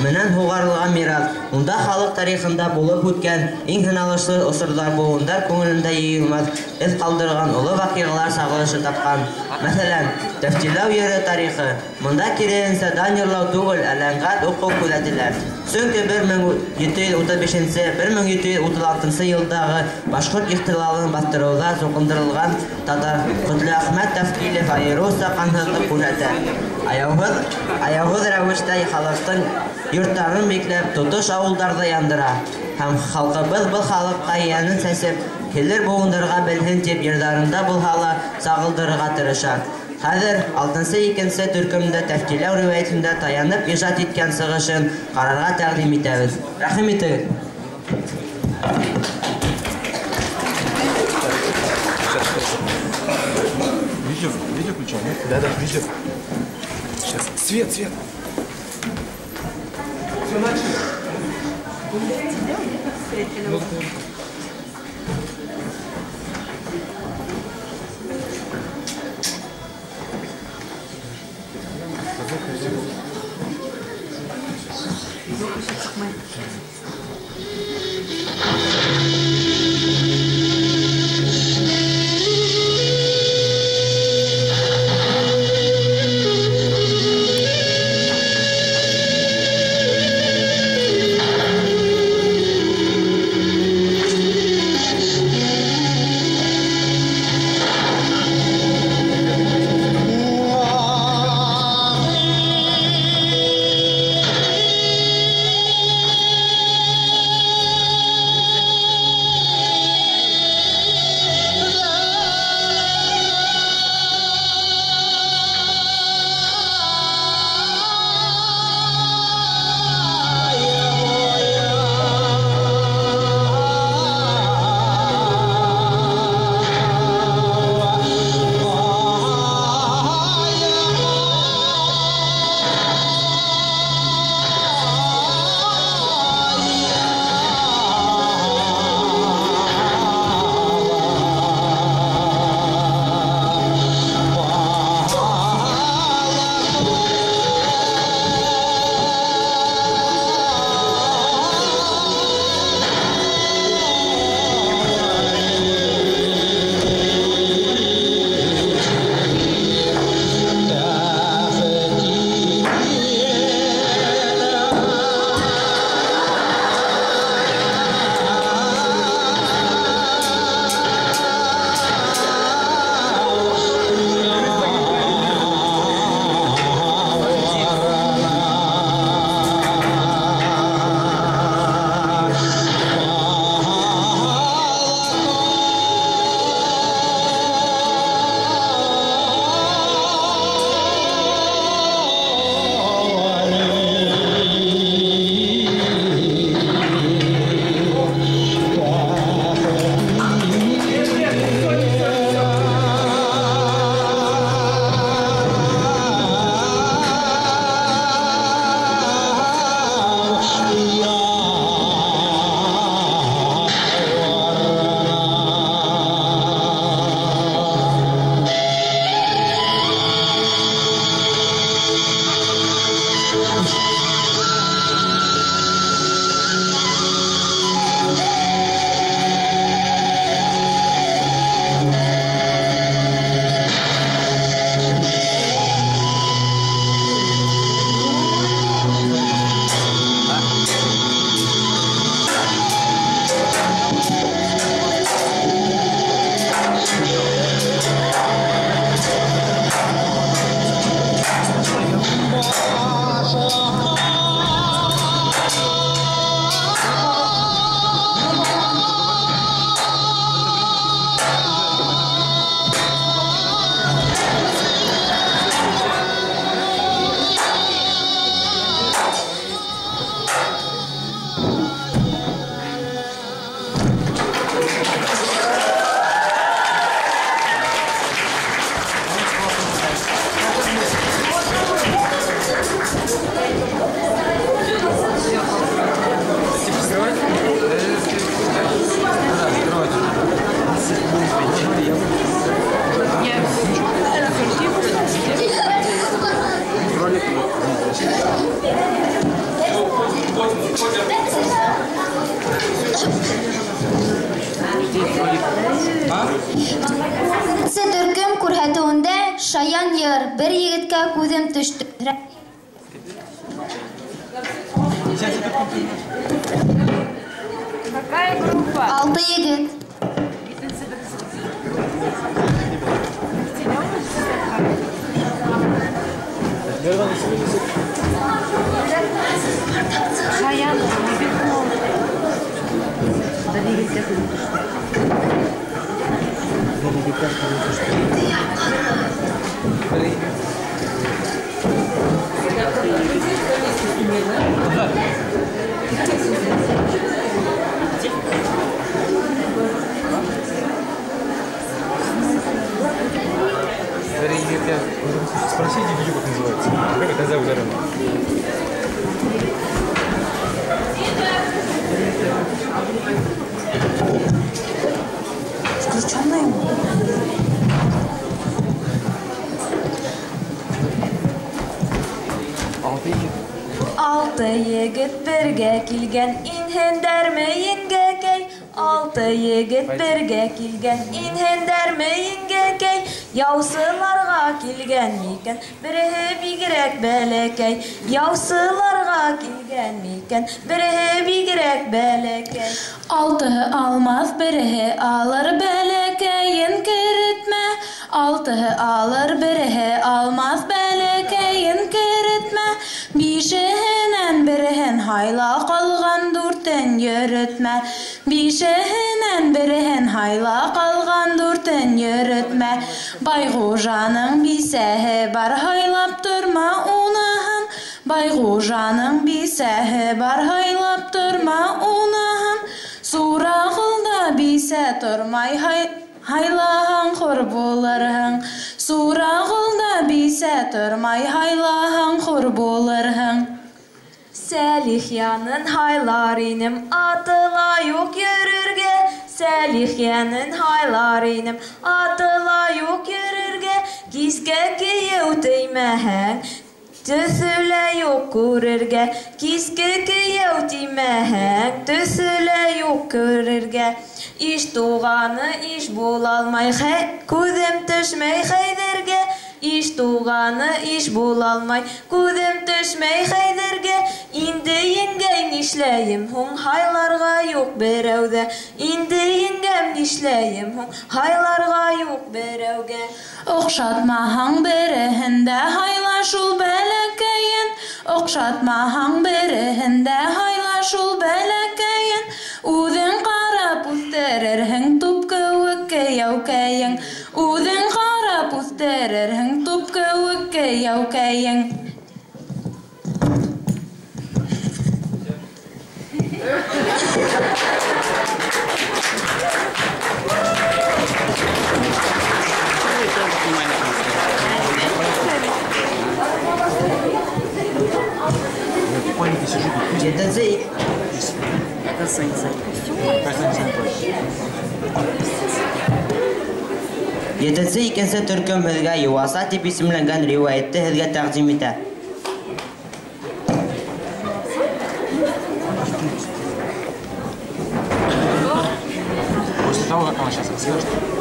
Менән һуғарылған мираҫ, унда халыҡ тарихында булып үткән иң һыналышлы осорҙар быуындар күңелендә йыйылмаҫ эҙ ҡалдырған оло ваҡиғалар сағылышы тапҡан. Мәҫәлән, Тәфтиләү йыры тарихы. Бында киреһенсә дан йырлау түгел, ә ләнғәт уҡыу күҙәтелә. Сөнки 1735-1736 йылдағы башҡорт ихтилалын баҫтырыуҙа суҡындырылған татар Ҡотлоәхмәт Тәфкилев айырыуса ҡанһыҙлыҡ күрһәтә. Аяуһыҙ рәүештә халыҡтың йорттарын бикләп, тотош ауылдарҙы яндыра. Һәм халҡыбыҙ был халыҡҡа йәнен сәсеп, килер быуындарға белһен тип йырҙарында булһа ла сағылдырырға тырыша. Хәҙер 6-2 төркөмдә Тәфтиләү риүәйәтендә таянып ижад иткән сығышын ҡарарға тәҡдим итәбеҙ. Рәхим итегеҙ. Видео, видео включал, нет? Да, да, видео. Сейчас. Свет, свет. Все, начали. Беренсе төркөм күрһәтеүендә шаян йыр «Бер егеткә күҙем төштө». Какая группа? 6 егет. Шаян Бер егеткә күҙем төштө. Бер егеткә күҙем төштө. Спросите видео, как называется. Как это зовут? Включенная. Алты егет бергә килгән, инһендәрме еңгәкәй? Алты егет бергә килгән, инһендәрме еңгәкәй? Яусыларға килгән микән, береһе бигерәк бәләкәй. Яусыларға килгән микән, береһе бигерәк бәләкәй. Алтыһы алмаҫ, береһе алыр, бәләкәйен керетмә. Алтыһы алыр, береһе алмаҫ, бәләкәйен керетмә. Бишеһенән береһен һайла, ҡалған дүртен йөрөтмә. Бишеһенән береһен һайла, ҡалған дүртен йөрөтмә. Байғужаның бисәһе бар, һайлап торма уныһын. Байғужаның бисәһе бар, һайлап торма уныһын. Сурағылда бисә тормай, һайлаһаң хур булырһың. Сурағылда бисә тормай, һайлаһаң хур булырһың. Сәлих янын һайлар инем, атыла юҡ йөрөргә. Сәлих янын һайлар инем, атыла юҡ йөрөргә. Кискә кейеү теймәһәң, төҫө лә юҡ күрергә. Киске кейеү тимәһәң, төҫө лә юҡ күрергә. Иш туғаны иш булалмай, күҙем төшмәй Хәйҙәргә. Иш туғаны иш булалмай, күҙем төшмәй Хәйҙәргә. Инде еңгәй нишләйем һуң, һайларға юҡ берәүҙә. Инде еңгәм нишләйем һуң, һайларға юҡ берәүгә. Оҡшатмаһаң береһен дә һайла шул бәләкәйен. Оҡшатмаһаң береһен дә һайла шул бәләкәйен. Үҙең ҡарап үҫтерерһең туп кеүек кейәүкәйең. Үҙең ҡарап үҫтерерһең туп кеүек кейәүкәйең. Етенсе икенсе төркөм һеҙгә «Йыуаса» тип исемләнгән риүәйәтте һеҙгә тәҡдим итә. После того, как она сейчас расскажет.